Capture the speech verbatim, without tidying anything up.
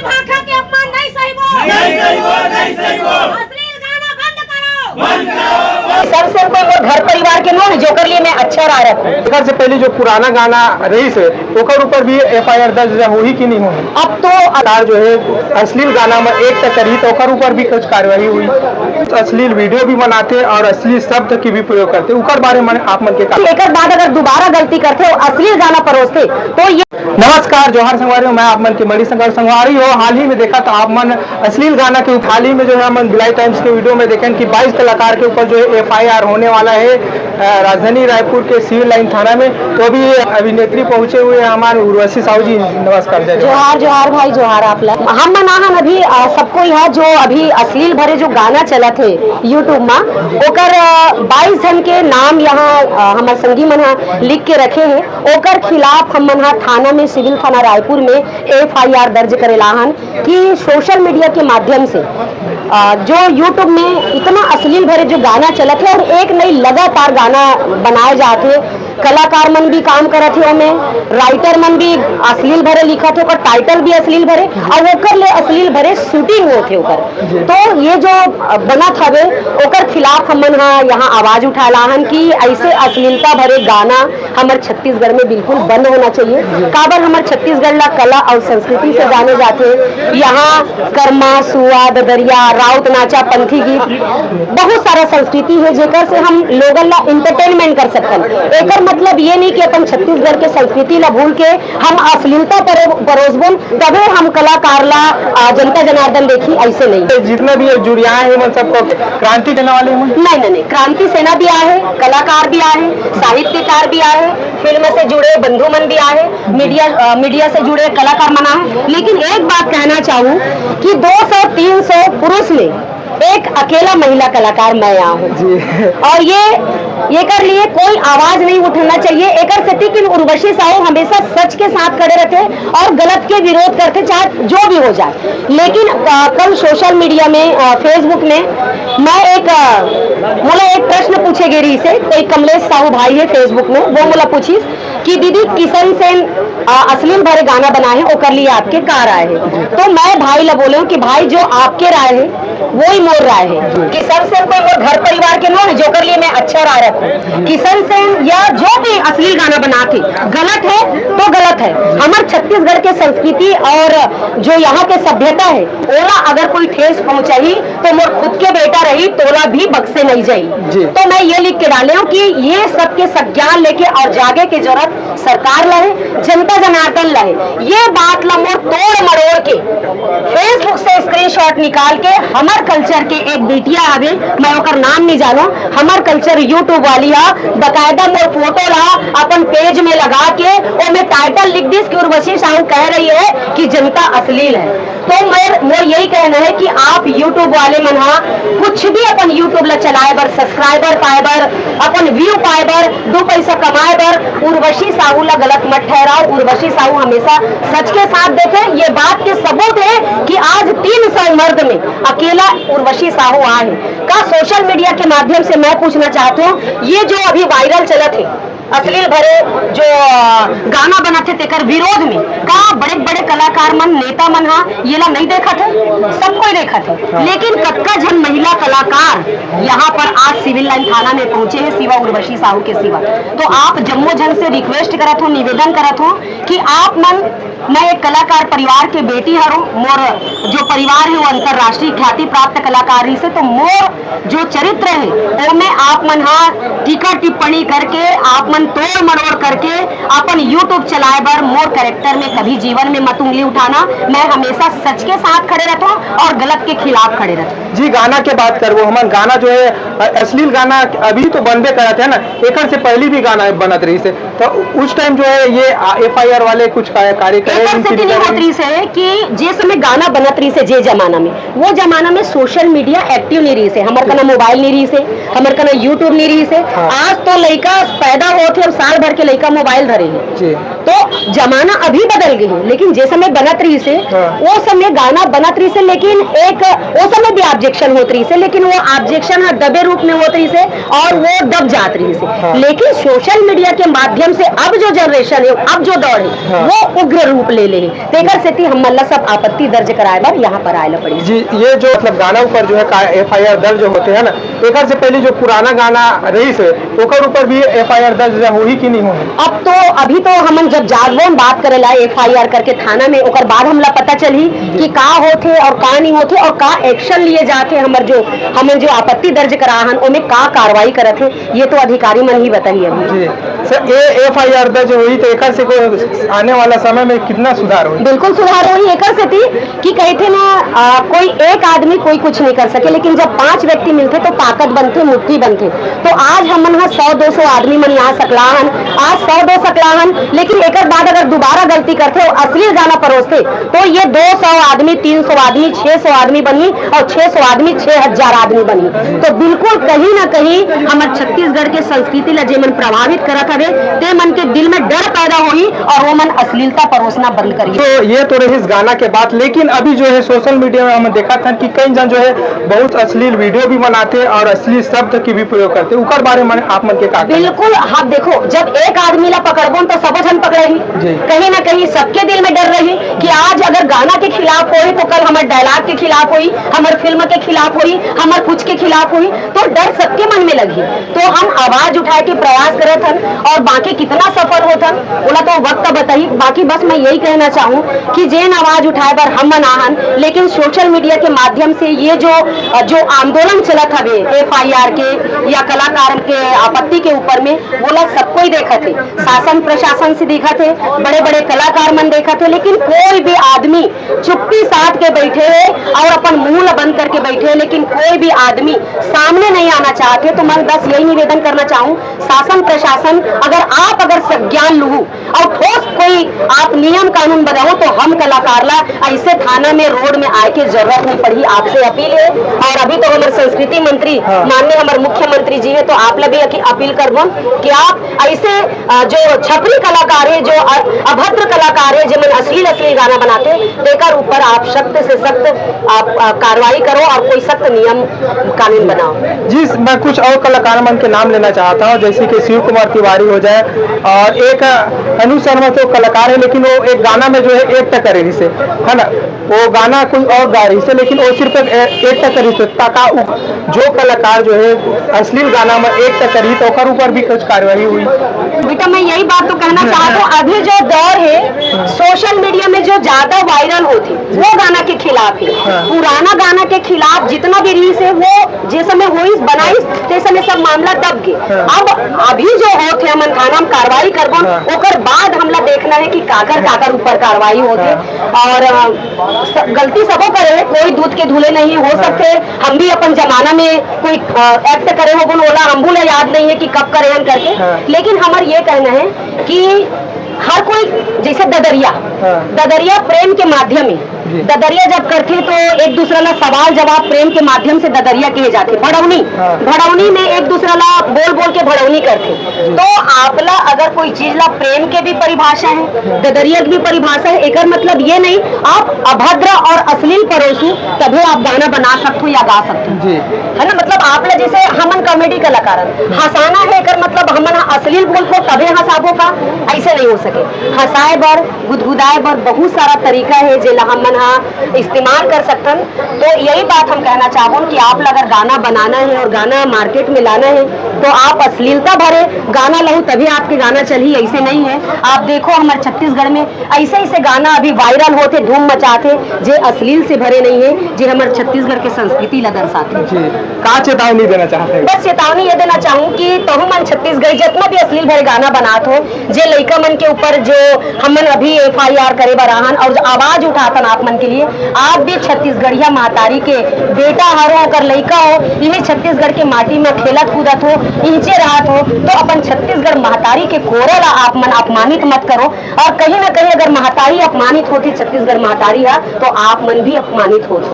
भाखा के अपमान नहीं सहिबो। नहीं सहिबो, नहीं सहिबो। अश्लील गाना बंद करो। बंद करो। सबसे कोई मोर घर परिवार के नो है, जोकर लिए मैं अच्छा राय रखूं। एकर से पहले जो पुराना गाना रहिस हे, ओकर ऊपर भी एफ आई आर दर्ज होही कि नहीं होही? अब तो सरकार जो है अश्लील गाना में एक तक करी, तो ओकर ऊपर भी कुछ कार्रवाई होही। अश्लील वीडियो भी बनाथे और अश्लील शब्द के भी प्रयोग करथे, ओकर बारे में आप मन के का? एकर बाद अगर दोबारा गलती करथे और अश्लील गाना परोसथे, तो ये नमस्कार, जोहार संगवारी हो, मैं आप मन के मणि संगवारी। संगवारी हो, हाल ही में देखा था आप मन अश्लील गाना के उप-, हाल ही में जो है हमन बिलाई टाइम्स के वीडियो में देखेन कि बाईस कलाकार के ऊपर जो है एफ आई आर होने वाला है, अ, राजधानी रायपुर के सिविल लाइन थाना में। तो अभी अभिनेत्री पहुंचे हुए हैं हमारे उर्वशी साहू जी। नमस्कार, जय जोहार। जोहार, जोहार भाई, जोहार आप ला। हम मन आहन अभी, अ, सबको यहाँ जो अभी अश्लील भरे जो गाना चलत हे YouTube मा, ओकर, अ, बाईस झन के नाम यहाँ, अ, हमर संगी मन ह लिख के रखे हे। ओकर खिलाफ हम मन ह थाना में, सिविल थाना रायपुर में एफ आई आर दर्ज करे लाहन कि सोशल मीडिया के माध्यम से, अ, जो YouTube में इतना अश्लील भरे जो गाना चलत हे और एक नई लगातार गाना बनाए जात हे, कलाकार मन भी काम करत हे ओमे, राइटर मन भी अश्लील भरे लिखत हे, ओकर टाइटल भी अश्लील भरे और ओकर ले अश्लील भरे शूटिंग होत हे ओकर। तो ये जो, अ, बनत हवे, ओकर खिलाफ हमन ह यहाँ आवाज उठाए लाहन कि ऐसे अश्लीलता भरे गाना हमर छत्तीसगढ़ में बिल्कुल बंद होना चाहिए। काबर हमर छत्तीसगढ़ ला कला और संस्कृति से जाने जाथे। यहाँ कर्मा, सुआ, ददरिया, राउत नाचा, पंथी गीत, बहुत सारा संस्कृति है, जेकर से हम लोगन ला एंटरटेनमेंट कर सकथन। एकर मतलब ये नहीं कि अपन छत्तीसगढ़ के संस्कृति ला भूल के हम अश्लीलता परो-, परोसबन, तबे हम कलाकार ला, आ, जनता जनार्दन देखी, ऐसे नहीं। जितना भी ये जुड़िया है, मन सबको क्रांति सेना वाले हैं? नहीं, नहीं, नहीं, क्रांति सेना भी आहे, कलाकार भी आहे, साहित्यकार भी आहे, फिल्म से जुड़े बंधु मन भी आहे, मीडिया, अ, मीडिया से जुड़े कलाकार मन आहे। लेकिन एक बात कहना चाहूँ कि दो सौ तीन सौ पुरुष में एक अकेला महिला कलाकार मैं यहाँ हूँ। जी। और ये, एकर लिए कोई आवाज नहीं उठाना चाहिए। एकर सेती कि उर्वशी साहू हमेशा सच के साथ खड़े रहते और गलत के विरोध करते, चाहे जो भी हो जाए। लेकिन, अ, कल सोशल मीडिया में, अ, Facebook में मैं एक, अ, मोला एक प्रश्न पूछे गे रहिस हे, कोई कमलेश साहू भाई है Facebook में, वो मोला पूछिस कि दीदी किशन सेन, अ, अश्लील भरे गाना बनाए हैं, ओकर लिए आपके का राय है? तो मैं भाई ला बोले हूँ कि भाई जो आपके राय है, वो ही मोर राय है। किशन सेन कोई मोर घर परिवार के नो है, जोकर लिए मैं अच्छा राय रखूँ। किशन सेन या जो भी अश्लील गाना बनाथे, गलत है तो गलत है। हमर छत्तीसगढ़ के संस्कृति और जो यहाँ के सभ्यता है, ओला अगर कोई ठेस पहुँचाही तो मोर खुद के बेटा रही, तोला भी बक्से नहीं जाई। जी। तो मैं ये लिख के डाले हूँ कि ये सबके संज्ञान लेके और जागे के जरूरत सरकार ला है, जनता जनार्दन ला है। ये बात ला मोर तोड़ मरोड़ के Facebook से स्क्रीनशॉट निकाल के हमर कल्चर के एक बिटिया आवे, मैं ओकर नाम नहीं जानूं, हमर कल्चर YouTube वाली हा, बकायदा मोर फोटो ला अपन पेज में लगा के ओमे टाइटल लिख दिस कि उर्वशी साहू कह रही है कि जनता अश्लील है। तो मोर, मोर यही कहना है कि आप YouTube वाले मन हा कुछ भी अपन YouTube ला चलाए बर, सब्सक्राइबर पाए बर, अपन व्यू पाए बर, दो पैसा कमाए बर उर्वशी साहू ला गलत मत ठहराओ। उर्वशी साहू हमेशा सच के साथ देखे। ये बात के सबूत है कि आज तीन सौ मर्द में अकेला उर्वशी साहू आहे। का सोशल मीडिया के माध्यम से मैं पूछना चाहती हूँ, ये जो अभी वायरल चलत है, अश्लील भरे जो, अ, गाना बनत हे, तेकर विरोध में का बड़े-बड़े कलाकार मन, नेता मन हा येला नहीं देखत हे? सब कोई देखत हे। लेकिन कतका झन महिला कलाकार यहाँ पर आज सिविल लाइन थाना में पहुंचे हैं, सिवा उर्वशी साहू के सिवा। तो आप जम्मो झन से रिक्वेस्ट करत हो, निवेदन करत हो कि आप मन, मैं एक कलाकार परिवार के बेटी हरों, मोर जो परिवार है वो अंतर्राष्ट्रीय ख्याति प्राप्त कलाकार रहिस हे, तो मोर जो चरित्र है, ओमे आप मन हा टीका टिप्पणी करके, आप मन तोड़ मरोड़ करके अपन YouTube चलाए बर मोर कैरेक्टर में कभी जीवन में मत उंगली उठाना। मैं हमेशा सच के साथ खड़े रहता हूँ और गलत के खिलाफ खड़े रहता हूँ। जी, गाना के बात करबो हमन, गाना जो है, अ, अश्लील गाना अभी तो बनबे करत है ना, एकर से पहले भी गाना बनत रहिस हे, तो उस टाइम जो है ये, आ, एफ आई आर वाले कुछ का-, कार्य करे एकर से नहीं होत रहिस हे कि जे समय गाना बनत रहिस हे, जे जमाना में, वो जमाना में सोशल मीडिया एक्टिव नहीं रहिस हे, हमर कना मोबाइल नहीं रहिस हे, हमर कना YouTube नहीं रहिस हे। हाँ। आज तो लइका पैदा होत हे और साल भर के लइका मोबाइल धरे हे। जी। तो जमाना अभी बदल गे हे, लेकिन जे समय बनत रहिस हे, हाँ। वो समय गाना बनत रहिस हे, लेकिन एक, वो समय भी ऑब्जेक्शन होत रहिस हे, लेकिन वो ऑब्जेक्शन ह दबे रूप में होत रहिस हे और वो दब जात रहिस हे। हाँ। लेकिन सोशल मीडिया के माध्यम से अब जो जनरेशन हे, अब जो दौर हे, हाँ। वो उग्र रूप ले ले हे। तेकर सेती हमन ला सब आपत्ति दर्ज कराए बर यहाँ पर आए ला पड़ी। जी, ये जो मतलब गाना ऊपर जो है का एफ आई आर दर्ज होथे, है ना, एकर से पहले जो पुराना गाना रहिस हे, ओकर ऊपर भी एफ आई आर दर्ज होही कि नहीं होही? अब तो, अभी तो हमन जब जाबो बात करे ला एफ आई आर करके थाना में, ओकर बाद हमला पता चलही कि का होथे और का नहीं होथे और का एक्शन लिए जाथे। हमर जो, हमन जो आपत्ति दर्ज करा हन, ओमे का कार्रवाई करत हे, ये तो अधिकारी मन ही बताही अभी। जी सर, ये एफ आई आर दर्ज होही तो एकर से कोई आने वाला समय में कितना सुधार होही? बिल्कुल सुधार होही, एकर सेती कि कहिथे ना, आ, कोई एक आदमी कोई कुछ नहीं कर सके, लेकिन जब पांच व्यक्ति मिलथे तो ताकत बनथे, मुट्ठी बनथे। तो आज हमन ह सौ दो सौ आदमी मन यहाँ सकला हन, आज सौ दो सकला हन, लेकिन एकर बाद अगर दोबारा गलती करथे और अश्लील गाना परोसथे, तो ये दो सौ आदमी, तीन सौ आदमी, छह सौ आदमी बनही और छह सौ आदमी छह हजार आदमी बनही। तो बिल्कुल कहीं ना कहीं हमर छत्तीसगढ़ के संस्कृति ला जेमन प्रभावित करत हवे, ते मन के दिल में डर पैदा होही और वो मन अश्लीलता परोसना बंद करही। तो ये तो रहिस गाना के बात, लेकिन अभी जो है सोशल मीडिया में हम देखत हन कि कई जन जो है बहुत अश्लील वीडियो भी बनाथे और अश्लील शब्द के भी प्रयोग करथे, उकर बारे में आप मन के का कहना? बिल्कुल, आप देखो, जब एक आदमी ला पकड़बो तो सबो झन पकड़ही। जी। कहीं ना कहीं सबके दिल में डर रही कि आज अगर गाना के खिलाफ होई तो कल हमर डायलॉग के खिलाफ होई, हमर फिल्म के खिलाफ होई, हमर कुछ के खिलाफ होई, तो डर सबके मन में लगही। तो हम आवाज उठाए के प्रयास करत हन और बाकी कितना सफल होत हन, ओला तो वक्त बताही। बाकी बस मैं यही कहना चाहूँ कि जेन आवाज उठाए बर हम मन आहन, लेकिन सोशल मीडिया के माध्यम से ये जो, जो आंदोलन चलत हवे एफ आई आर के या कलाकार के आपत्ति के ऊपर में, वोला सब कोई देखत हे, शासन प्रशासन से देखत हे, बड़े बड़े कलाकार मन देखत हे, लेकिन कोई भी आदमी चुप्पी साध के बैठे हे और अपन मुंह ला बंद करके बैठे हे, लेकिन कोई भी आदमी सामने नहीं आना चाहत हे। तो मैं बस यही निवेदन करना चाहूँ, शासन प्रशासन, अगर आप अगर संज्ञान लूहू और ठोस कोई आप नियम कानून बनाओ, तो हम कलाकार ला ऐसे थाना में, रोड में आए के जरूरत नहीं पड़ी। आपसे अपील है, और अभी तो हमारे संस्कृति मंत्री, हाँ। माननीय हमारे मुख्यमंत्री जी है, तो आप ला भी अकी-, अपील करबो कि आप ऐसे, अ, जो छपरी कलाकार है, जो अ-, अभद्र कलाकार है, जेमन अश्लील अश्लील गाना बनाथे, तेकर ऊपर आप सख्त से सख्त आप, अ, कार्रवाई करो और कोई सख्त नियम कानून बनाओ। जी, मैं कुछ और कलाकार मन के नाम लेना चाहता हूँ, जैसे कि शिव कुमार तिवारी हो जाए और एक, अ, अनु शर्मा तो कलाकार है, लेकिन वो एक गाना में जो है एक्ट करे रहिस हे, है ना, वो गाना कोई और गा रहिस हे, लेकिन वो सिर्फ एक, एक्ट करे रहिस हे। ताका उ-, जो कलाकार जो है अश्लील गाना में एक्ट करही तो ओकर ऊपर भी कुछ कार्रवाई होही? बेटा, मैं यही बात तो कहना चाहता हूँ, अभी जो दौर है सोशल मीडिया में जो ज्यादा वायरल होथे वो गाना के खिलाफ है। हाँ। पुराना गाना के खिलाफ जितना भी रहिस हे, वो जे समय होइस, बनाइस, ते समय सब मामला दब गे। हाँ। अब अभी जो होत हे, हमन थाना में कार्रवाई करबो, हाँ। ओकर बाद हमला देखना है कि काकर, काकर ऊपर कार्रवाई होत हे। हाँ। और, अ, स-, गलती सबो करे हे, कोई दूध के धुले नहीं हो हाँ। सकते। हम भी अपन जमाना में कोई, अ, एक्ट करे होबो, ओला हमू ला याद नहीं है कि कब करे हन करके। हाँ। लेकिन हमर ये कहना है कि हर कोई, जैसे ददरिया, हाँ। ददरिया प्रेम के माध्यम है। जी। ददरिया जब करथे तो एक दूसरा ला सवाल जवाब प्रेम के माध्यम से ददरिया कहे जाथे। भड़ौनी, हाँ। भड़ौनी में एक दूसरा ला बोल बोल के भड़ौनी करथे। जी। तो आपला अगर कोई चीज ला, प्रेम के भी परिभाषा है, ददरिया की भी परिभाषा है, एकर मतलब ये नहीं आप अभद्र और अश्लील परोसू तभे आप गाना बना सकथो या गा सकथो। जी। है ना, मतलब आपला जैसे हमन कॉमेडी कलाकार हन, हंसाना है, एकर मतलब हमन अश्लील बोलबो तभे हंसाबो का? ऐसे नहीं हो सके। हंसाए बर, गुदगुदाए बर बहुत सारा तरीका है जेला हमन हा इस्तेमाल कर सकथन। तो यही बात हम कहना चाहबो कि आप ला अगर गाना बनाना है और गाना मार्केट में लाना है तो आप अश्लीलता भरे गाना लहू तभी आपके गाना चलही, ऐसे नहीं है। आप देखो हमारे छत्तीसगढ़ में ऐसे ऐसे गाना अभी वायरल होथे, धूम मचाथे, जे अश्लील से भरे नहीं है, जे हमारे छत्तीसगढ़ के संस्कृति ला दर्शाथे। जी, का चेतावनी देना चाहते हैं? बस चेतावनी ये देना चाहूँ कि तहु मन छत्तीसगढ़ी जितना भी अश्लील भरे गाना बनात हो, जे लइका मन के ऊपर जो हमन अभी एफ आई आर करे बर आहन और जो आवाज उठाथन आप मन के लिए, आप भी छत्तीसगढ़िया महतारी के बेटा हरो, ओकर लइका हो, इहे छत्तीसगढ़ के माटी में खेलत कूदत हो, इहचे रहत हो, तो अपन छत्तीसगढ़ महतारी के कोरा ला आप मन अपमानित मत करो। और कहीं ना कहीं अगर महतारी अपमानित होती, छत्तीसगढ़ महतारी हा, तो आप मन भी अपमानित होते।